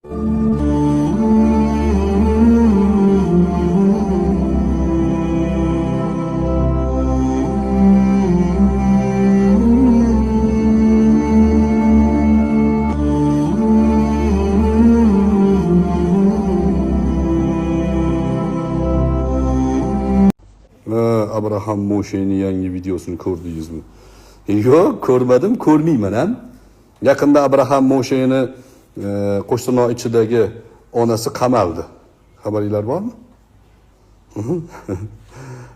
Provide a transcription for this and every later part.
Abraham Moshe'ni yangi videosini ko'rdingizmi? Yo'q, ko'rmadim, ko'rmayman ham. Yaqinda Abraham Moshe'ni Qo'shtirnoq ichidagi onasi qamaldi. Xabaringlar bormi?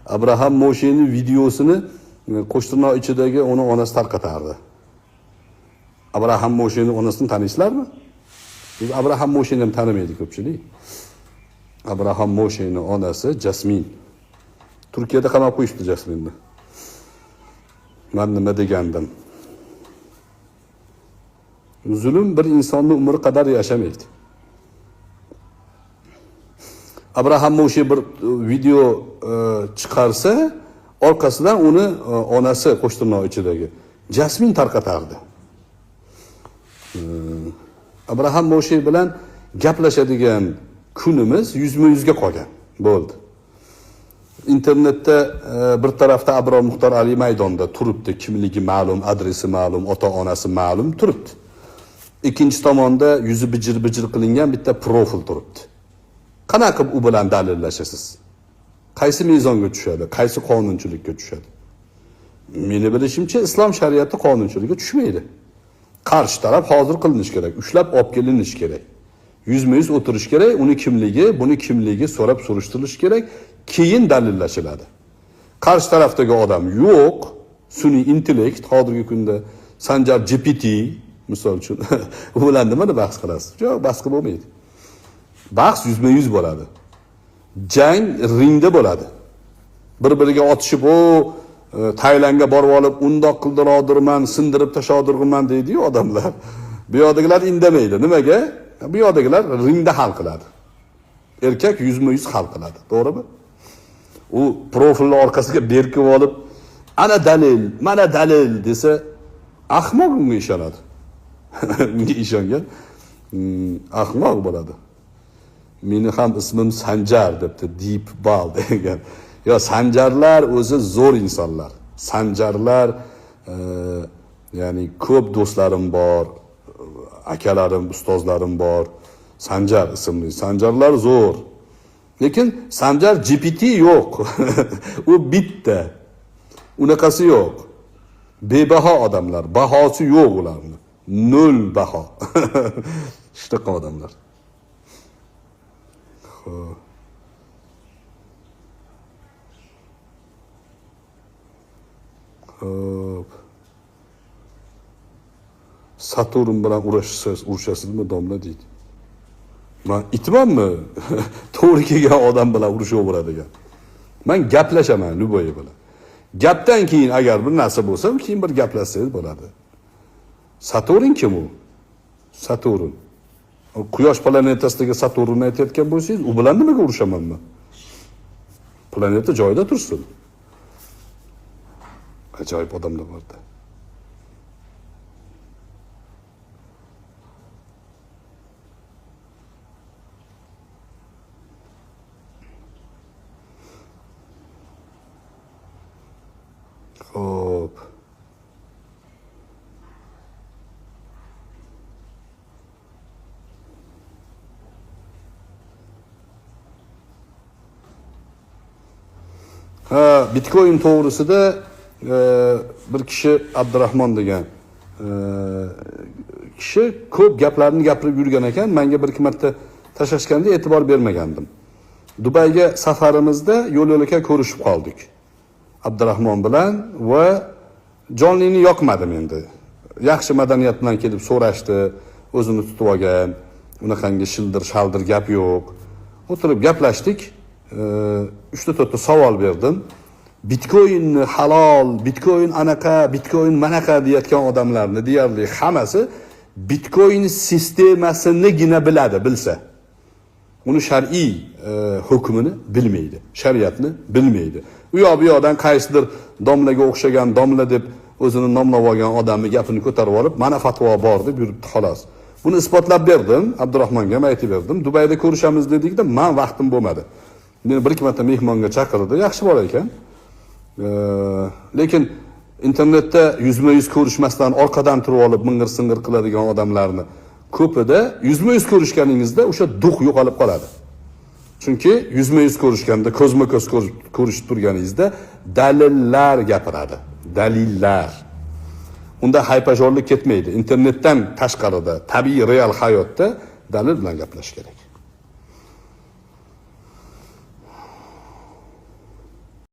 Abraham Moshe'ni videosini Qo'shtirnoq ichidagi uni onasi tarqatardi. Abraham Moshe'ni onasini taniysizlarmi? Biz Abraham Moshe'ni ham tanimaydi ko'pchilik. Abraham Moshe'ni onasi Jasmin. Turkiyada qamab qo'yishdi Jasminni. Man nima degandim? Zulm bir insonni umri qadar yashamaydi. Abraham Moshe bir video chiqarsa, orqasidan uni onasi Qo'shtirnoq ichidagi Jasmin tarqatardi. Abraham Moshe bilan gaplashadigan kunimiz yuzma-yuzga qolgan. Bo'ldi. Internetda bir tarafda Abror Muxtor Ali maydonda turibdi, kimligi ma'lum, adresi ma'lum, ota-onasi ma'lum turibdi. Ikkinchi tomonda yuzi bijir-bijir qilingan bitta profil turibdi. Qanaqa qilib u bilan dalillashasiz? Qaysi mezonga tushadi, qaysi qonunchilikka tushadi? Meni bilishimcha, islom shariati qonunchiligiga tushmaydi. Qarshi taraf hozir qilinishi kerak, ushlab olib kelinishi kerak. Yuzma-yuz o'tirish kerak, uni kimligi, buni kimligi so'rab surishtirilishi kerak, keyin dalillashiladi. Qarshi tarafdagi odam yo'q, sun'iy intellekt hozirgi kunda Sanjar GPT misol uchun u bilan nimani bahs qilasiz? Yo'q, bahs qilib bo'lmaydi. Bahs yuzma-yuz bo'ladi. Jang ringda bo'ladi. Bir-biriga otishib, o Tailandga borib olib, undoq qildirodirman, sindirib tashodirman deydi-yu odamlar. Bu yoqdagilar indamaydi. Nimaga? Bu yoqdagilar ringda hal qiladi. Erkak yuzma-yuz hal qiladi. To'g'rimi? U profilni orqasiga berkib olib, ana dalil, mana dalil desa, ahmoq unga ishonadi. Unga ishongan ahmoq bo'ladi. Meni ham ismim Sanjar debdi, Deep Bal degan. Yo, Sanjarlar o'zi zo'r insonlar. Sanjarlar, ya'ni ko'p do'stlarim bor, akalarim, ustozlarim bor. Sanjar ismli. Sanjarlar zo'r. Lekin Sanjar GPT yo'q. U bitta. Unaqasi yo'q. Bebaho odamlar, bahosi yo'q ularni. Nol baho. Shunaqa odamlar. Xo'p. Xo'p. Saturn bilan urushasizmi domla deydi. Men itmanmi? To'g'ri kelgan odam bilan urushaveradigan. Men gaplashaman любой bilan. Gapdan keyin agar bir narsa bo'lsa, keyin bir gaplashsangiz bo'ladi. Saturn kim u? Saturn. Quyosh planetasidagi Saturnni aytayotgan bo'lsangiz, u bilan nimaga urushaman men? Planeta joyida tursin. Ajoyib odamlar borda. Xo'p. Ha, Bitcoin to'g'risida bir kishi Abdurahmon degan kishi ko'p gaplarni gapirib yurgan ekan. Menga bir ikki marta tashlashganda e'tibor bermagandim. Dubayga safarimizda yo'l yo'lakay ko'rishib qoldik Abdurahmon bilan va jonlini yoqmadim endi. Yaxshi madaniyat bilan kelib so'rashdi, o'zini tutib olgan, unaqangi shildir shaldir gap yo'q. O'tirib gaplashdik. 3-4 savol berdim. Bitcoinni halol, Bitcoin anaqa, Bitcoin manaqa deyotgan odamlarni deyarli hammasi Bitcoin sistemasinigina biladi, bilsa. Uni shar'iy hukmini bilmaydi, shariatni bilmaydi. U yoq bu yoqdan qaysidir domlaga o'xshagan domla deb o'zini nomlab olgan odamni gapini ko'tarib olib, mana fatvo bor deb yuribdi xolos. Buni isbotlab berdim, Abdurahmonga ham aytib berdim. Dubayda ko'rishamiz dedikda, man vaqtim bo'lmadi. Meni bir ikki marta mehmonga chaqirdi, yaxshi bola ekan. Lekin internetda yuzma yuz ko'rishmasdan orqadan turib olib ming'ir sing'ir qiladigan odamlarni ko'pida yuzma yuz ko'rishganingizda o'sha дух yo'qolib qoladi. Chunki yuzma yuz ko'rishganda, ko'zma ko'z ko'rishib turganingizda dalillar gapiradi. Dalillar. Unda haypajorlik ketmaydi. Internetdan tashqarida, tabiiy real hayotda dalil bilan gaplash kerak.